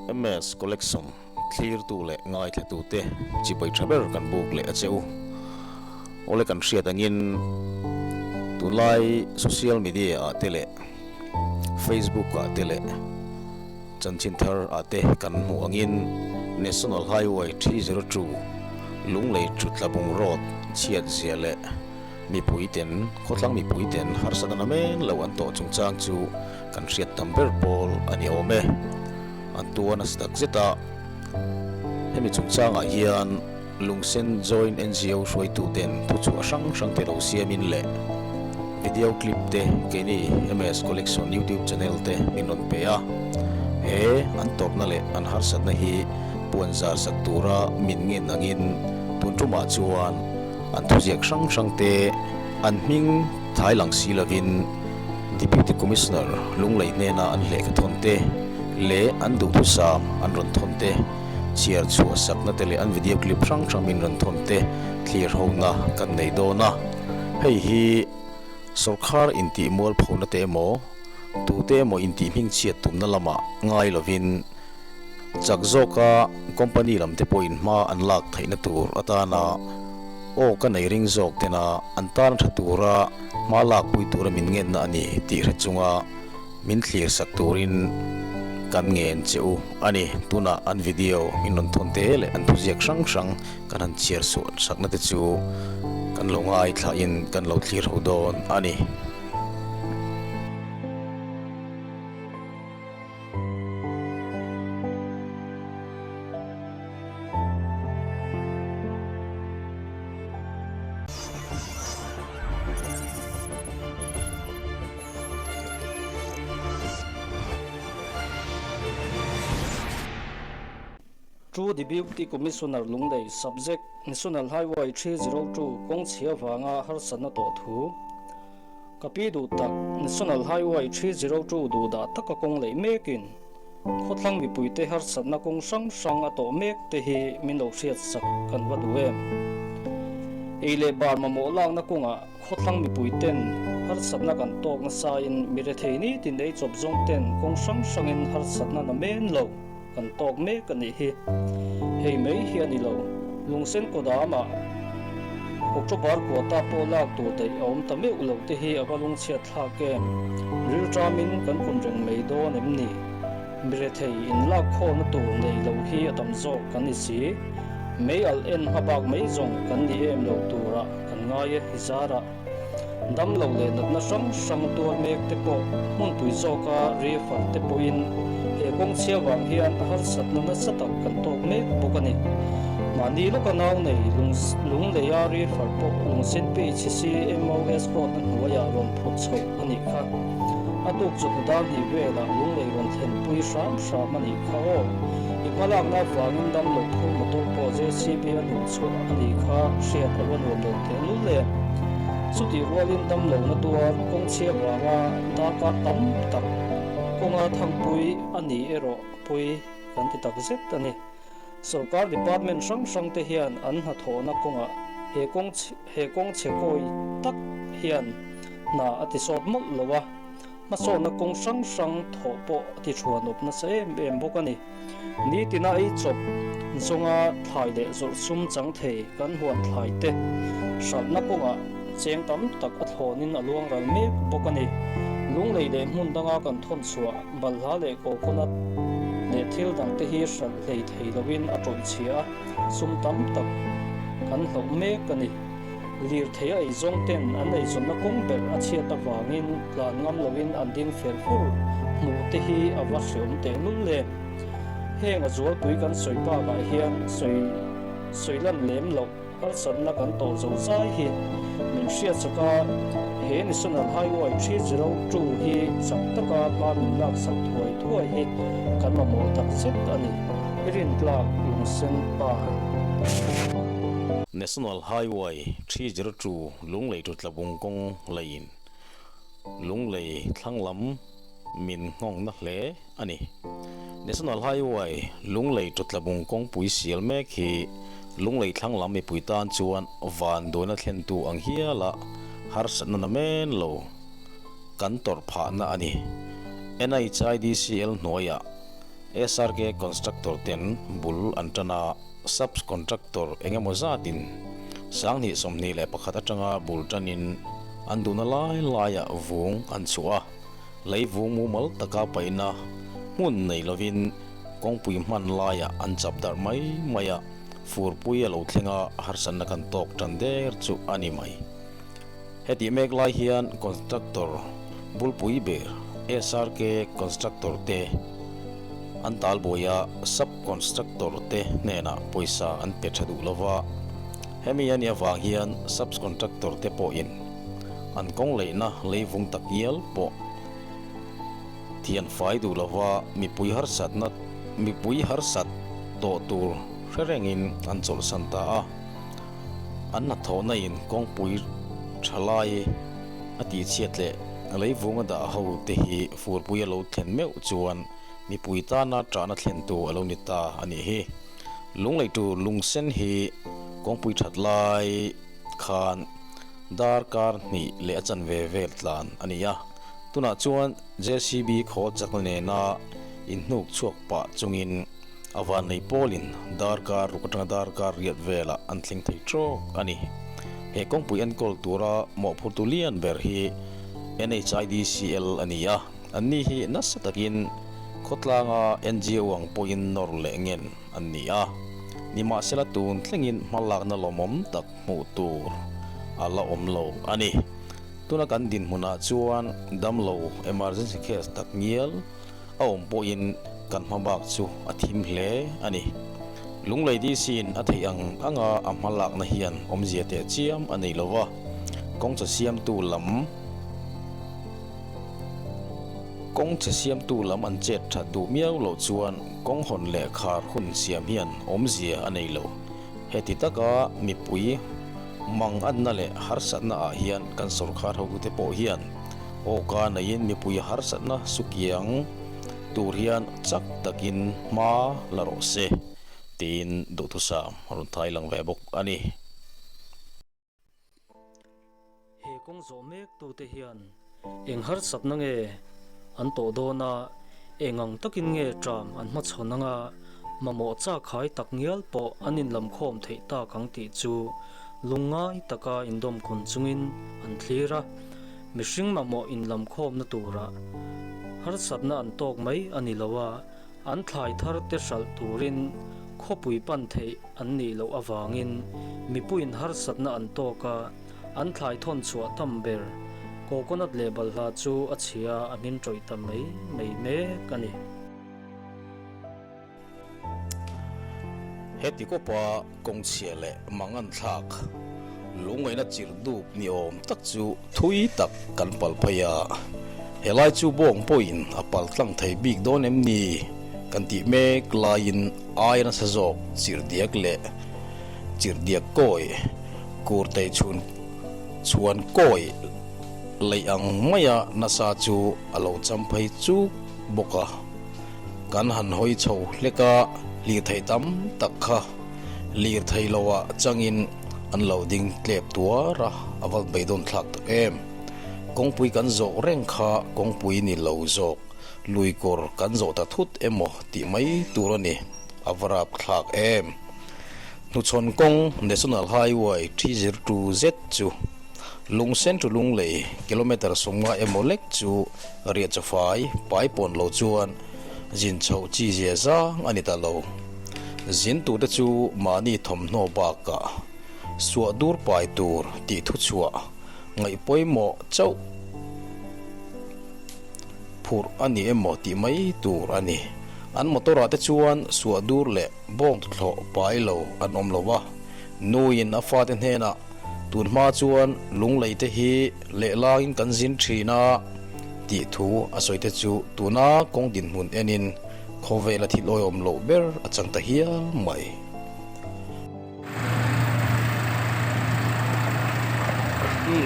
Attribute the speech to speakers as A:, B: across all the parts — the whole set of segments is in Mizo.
A: MS Collection thlirtu leh ngaithlatute chibai tha ber kan buk leh a che u. Awle kan hriat angin tunlai social media ah te leh Facebook ah te leh chanchin thar ah te kan hmuh angin National Highway 302 Lunglei Thutlabung Road chhiat zia leh mipui ten khawthlang mipui ten harsatna namen lo an tawh chungchang chu kan hriat tam ber pawl a ni awm e. An tua nasa tak zet a, hemi chungchangah hian Lungsen Joint NGO hruaituten thuchhuah hrang hrang te lo siamin leh video clip te keini MS Collection YouTube channel te min rawn pe a. He an tawrhna leh an harsatna hi puan zar sak tura min ngen angin tun tumah chuan an thuziak hrang hrang te an hming thai lang si lovin Deputy Commissioner Lunglei hnena an lehkha thawn te leh an duhthusam an rawn thawn te, chhiar chhuah sakna te leh an video clip hrang hrang min rawn thawn te thlir hona kan nei dawn a. Hei hi sawrkhar intih mualphona te emaw, tute emaw intih hmingchhiat tumna lamah ngai lovin chak zawka company lam te pawhin hma an lak theihna tur atana aw ka nei ring zawk tena an tan tha tura hma lakpui tura min ngenna a ni tih hre chunga Min thlir sak turin kan ngen che u a ni. Tunah an video min rawn thawn te leh an thuziak hrang hrang kan han chhiar suah sakna te chu kan lo ngaithlahin kan lo thlir ho dawn a ni.
B: To Deputy Commissioner Lunglei Subject, National Highway 302 kawng chhia vanga harsatna tawh thu Ka pi duh tak National Highway 302 duh dah taka kawng leih mekin khawthlang mipuite harsatna kawng hrang hrang a tawh mek te hi min lo hriat sak kan va duh em? Ei leh bar mamawh lakna kawngah Khawthlang mipui ten harsatna kan tawk nasain mi rethei nitin ei chawp zawng ten kawng hrang hrangin harsatna na men lo kan tawk mek a nih hi. Hei mai hi a ni lo, Lungsen kawdamah October quota pawh lak tur daih a awm ta meuh lo te hi a va lungchhiat thlak em? Rilṭamin kan kun reng mai dawn em ni? Mi rethei in lak khawlna tur nei lo hi a tam zawk kan ni si. Mei alh en hmabak mai zawng kan ni em lo turah Kan ngai e, i zarah. Damlo leh natna hrang hrang tuar mek te pawh hmunpui zawka refer te pawhin he kawng chhia vang hian harsatna nasa tak kan tawk mek bawk a ni. Mahni lawka nau nei Lungleia refer pawh Lungsen PHC MOS code-na hnuaiah rawn phurh chhoh a nih kha. A tuk chawhnu dar hnih velah Lunglei rawn thlenpui hram hram a nih kha aw. I hmalakna avangin damlo phur motor pawh JCB a hnuh chhuah a nih kha hriat a va nuam lo teh lul e. Chutih rualin damlohna tuar kawngchhia vanga darkar tam tak kawnga thangpui a ni erawh pui kan ti tak zet a ni. Sorkar department hrang hrang te hian an hnathawhna kawngah he kawng he kawng chhe kawi tak hian hna a ti sawt mawlh lo a, hmasawnna kawng hrang hrang thawh pawh a ti thuanawp nasa em em bawk a ni. Nitina ei chawp zawnga thlai leh zawrh sum chang thei kan huan thlai te hralhna kawngah cheng tam tak a thlawnin a luang ral mek bawk a ni. Lunglei leh hmun danga kan thawn chhuah balhla leh coconut leh thil dang te hi hralh hlei thei loin a tawih chhia a, sum tam tak kan hloh mek a ni. Lirthei a eizawng ten an eizawnna kawng ber a chhiat avangin tlan ngam loin an ding fer fur hmuh te hi a va hreawm teh lul em. Heng a zualpui kan sawi bakah hian sawi sawi lan lem loh harsatna kan tawh zo zai hi min hriatsak a, he National Highway 302 hi chak taka hma min laksak thuai thuai hi kan mamawh takzet a ni. I rintlak lungsen pa.
A: National Highway 302 Lunglei to Tlabung kawng leiin Lunglei thlang lam min nghawng na hle a ni. National Highway Lunglei to Tlabung kawngpui sial mek hi Lunglei thlang lam mipui tan chuan van duaina thlentu ang hiala harsatna na men lo kan tawrh phahna a ni. NHIDCL hnuaiah. SRK Constructor ten bul an tan a, Subs Contractor engemaw zatin 2021 atanga bul tanin an duhna lai laiah vung an chhuah a, lei vung mumal taka paihna hmun nei lovin kawngpui hman laiah an chap darh mai mai a, furpui a lo thleng a, harsatna kan tawk tan der chu a ni mai. Hetih mek lai hian Constructor bulpui ber SRK Constructor te an talbuai a, Sub Constructor te hnenah pawisa an pe tha duh lova, hemi a nih avang hian Sub Contractor te pawhin an kawng leihna leivung tak ngial pawh thian fai duh lova mipui harsatna mipui harsat tawh tur hre rengin an chawlhsan ta a. An hnathawhna in kawngpui tha lai a tihchhiat leh leivung a dah ho te hi furpui a lo thlen meuh chuan mipui tana tahna thlentu a lo ni ta a nih hi. Lunglei tur lungsen hi kawngpui that lai khan darkar hnih leh a chanve vel tlan a ni a, tunah chuan JCB khawl chakna nena inhnuk chhuak pah chungin A vannei pawlin darkar ruk atanga darkar riat velah an thleng thei trawk a ni. He kawngpui enkawl tura mawhphurtu lian ber hi NHIDCL a ni a, anni hi nasa takin khawtlanga ngo ang pawhin nawr leh ngen an ni a. Nimahsela tun thlengin hmalakna lawmawm tak hmuh tur a la awm lo a ni. Tuna kan dinhmunah chuan damlo emergency case tak ngial a awm pawhin kan hma bak chu a thim hle a ni. Lunglei DC in a theih ang anga a hma lakna hian awmzia teh chiam a nei lova, kawng chhe siamtu lam kawng chhe siamtu lam an chet that duh miau loh chuan kawng hawn leh khar hun siam hian awmzia a nei lo. Heti taka mipui manganna leh harsatna ah hian kan sorkar hotute pawh hian Awka neiin mipui harsatna sukiang tur hian chak takin hma la rawh se tiin duhthusam a rawn thai lang ve bawk a ni.
B: He kawng zawh mek tute hian eng harsatna nge an tawh dawn a, eng ang takin nge ṭam an hmachhawn anga mamawh chak hai tak ngial pawh an inlamkhawm theih tak ang tih chu lungngai taka indawmkun chungin an thlir a. Mihring mamawh inlamkhawmna turah harsatna an tawk mai a ni lo a, an thlai thar te hralh turin khawpui pan theih an nih loh avangin mipuiin harsatna an tawk a, an thlai thawn chhuah tam ber coconut leh balhla chu a chhia a hmin tawih ta mai mai mek a ni.
A: Heti kawpa kawngchhia leh mangan thlak lungngaihna chirh dup ni awm tak chu thui tak kan pal phei a, helai chu bawng pawhin a pal tlang thei bik dawn em ni kan tih mek laiin aia nasa zawk chirh diak leh chirh diak kawi kur tei chhun chhuan kawi leih ang maia nasa chu a lo cham phei chuk bawk a. Kan han hawi chho hlek a, lirthei tam tak kha lirthei loah changin an lo ding tlep tuar a, a va beidawn thlak tak em. Kawngpui kan zawh reng kha kawngpui ni lo zawk, lui kawr kan zawh ta thut emaw tih mai tur a ni, a va rap thlak em. Hnuchhawn kawng National Highway 302 zet chu Lungsen to Lunglei kilometre 50 emaw lek chu Riah chawfai pai pawn lo chuan zin chhoh chi zia zang a ni ta lo. Zin turte chu mahni thawmhnaw bakah suah dur pai tur tih thu chhuah ngaih pawimawh chauh phurh a ni emaw tih mai tur a ni. An motor ah te chuan suah dur leh bawng tuthlawh pai lo an awm lo a, nuin a fate hnenah tun hma chuan lunglei te hi Lehlangin kan zin thin a tih thu a sawi te chu tuna kawng dinhmun enin khawvela thil awihawm loh ber a chang ta hial mai.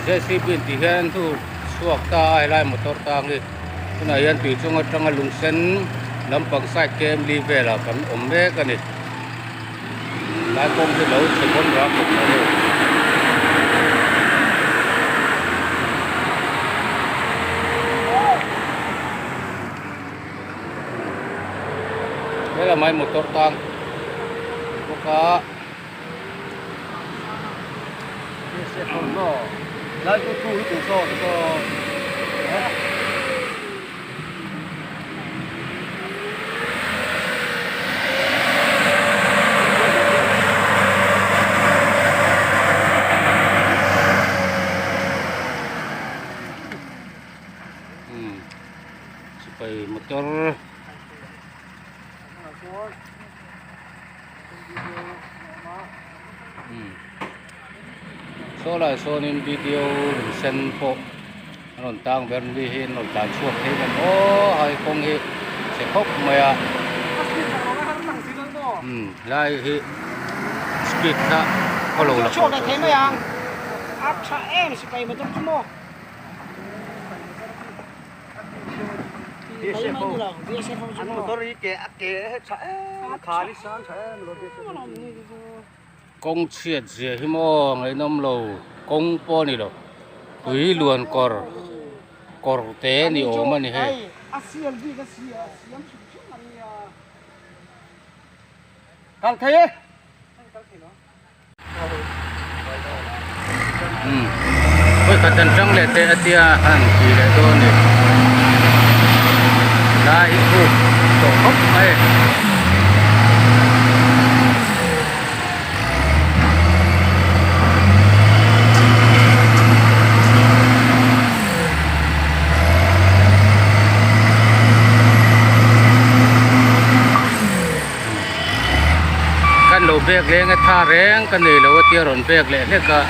C: JCB in tih hian hnu chhuak ta a helai motor tang hi tunah hian tui chung atanga lungsen lampang side kemli velah kan awm mek a ni. Lai kawng hi lo chhe pawn ram bawk mai hei. Lai motor tang bawk a. Sipai motor. Saw lai sawnin video lung sen pawh a rawn tang ber mi hi an rawn tlan chhuak thei em aw hai kawng hi chhe khawp mai a umm helai hi speed kha khawlo la Kawng chhiat zia hi maw ngaihnawm lo kawng pawh a ni lo tui luan kawr kawr te ni awm a ni hei. Vawikhat an tang leh teh a tia han ti leh dawn a ni lai hi khuk tawh khawp mai. Kan lo bek leng e tha reng ka nei lo a tia rawn bek leh hlek a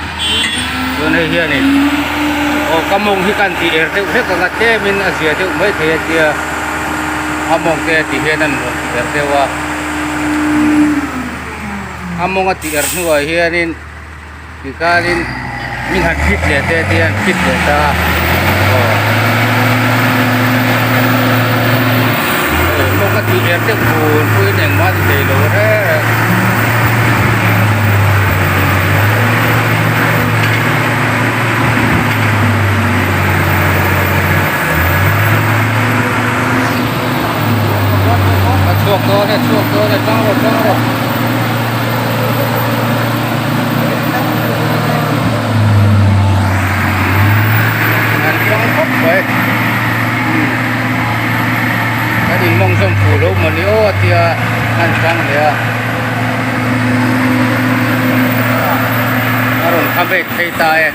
C: chuan hei hianin aw ka mawng hi kan tih er deuh hlek ang a tlemin a zia deuh mai thei a tia a mawng te ti hian an rawn tih er deuh a a mawng a tih er hnuah hianin tikhanin min han fit leh te a tia an fit leh ta a aw mawng a tih er deuh fur pawhin engmah a ti thei lo reng reng. A chhuak dawn e chhuak dawn e tang rawh tang rawh. An tang khawp mai kan in mawng zawm fuh lo mawni aw a tia an tang leh a a rawn kha vek phei ta e.